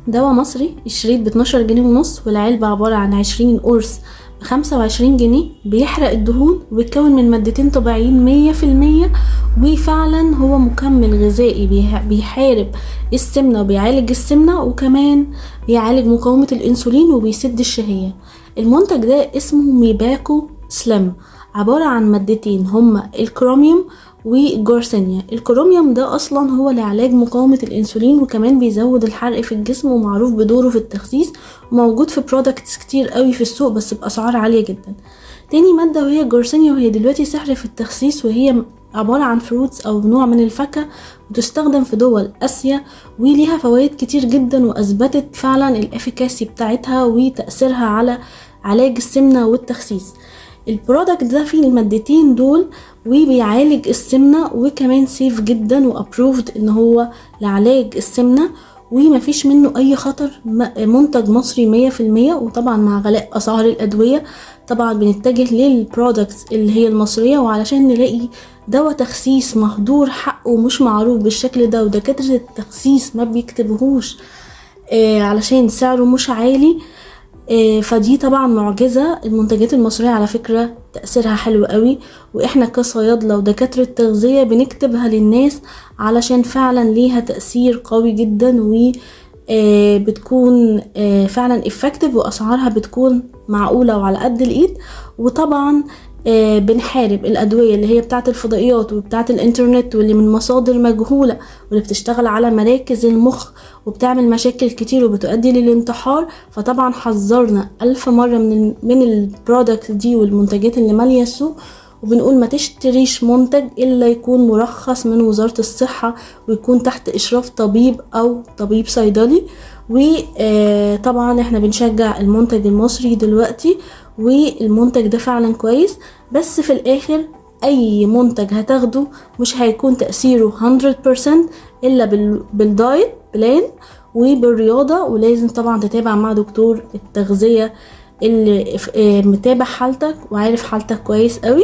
دواء مصري، الشريط ب12.5 جنيه، والعلبة عبارة عن 20 قرص ب25 جنيه. بيحرق الدهون وبيتكون من مادتين طبيعيين 100%، وفعلا هو مكمل غذائي بيحارب السمنة وبيعالج السمنة، وكمان بيعالج مقاومة الأنسولين وبيسد الشهية. المنتج ده اسمه ميباكو سليم، عبارة عن مادتين هما الكروميوم والجارسينيا. الكروميوم ده اصلا هو لعلاج مقاومة الانسولين، وكمان بيزود الحرق في الجسم، ومعروف بدوره في التخسيس، وموجود في products كتير قوي في السوق بس باسعار عالية جدا. تاني مادة وهي الجارسينيا، وهي دلوقتي سحر في التخسيس، وهي عبارة عن fruits أو نوع من الفاكهة، وتستخدم في دول آسيا، وليها فوائد كتير جدا، وأثبتت فعلا ال efficacy بتاعتها وتأثيرها على علاج السمنة والتخسيس. ال product ده فيه المادتين دول وبيعالج السمنة، وكمان safe جدا و approved ان هو لعلاج السمنة، ومفيش منه اي خطر. منتج مصري 100%. وطبعا مع غلاء اسعار الادوية طبعا بنتجه لل products اللي هي المصرية، وعلشان نلاقي دواء تخسيس مهدور حقه ومش معروف بالشكل ده، ودكاترة التخسيس ما بيكتبهوش علشان سعره مش عالي، فدي طبعا معجزة. المنتجات المصرية على فكرة تأثيرها حلو قوي، واحنا كصيادلة ودكاترة تغذية بنكتبها للناس علشان فعلا ليها تأثير قوي جدا، و بتكون فعلا effective، واسعارها بتكون معقولة وعلى قد الايد. وطبعا بنحارب الأدوية اللي هي بتاعة الفضائيات وبتاعة الإنترنت واللي من مصادر مجهولة، واللي بتشتغل على مراكز المخ وبتعمل مشاكل كتير وبتؤدي للانتحار. فطبعا حذرنا ألف مرة من ال product دي والمنتجات اللي مالية السوق، وبنقول ما تشتريش منتج إلا يكون مرخص من وزارة الصحة ويكون تحت إشراف طبيب أو طبيب صيدلي. وطبعا احنا بنشجع المنتج المصري دلوقتي، والمنتج ده فعلا كويس، بس في الآخر أي منتج هتاخده مش هيكون تأثيره 100% إلا بال diet plan وبالرياضة، ولازم طبعا تتابع مع دكتور التغذية اللي متابع حالتك وعارف حالتك كويس قوي.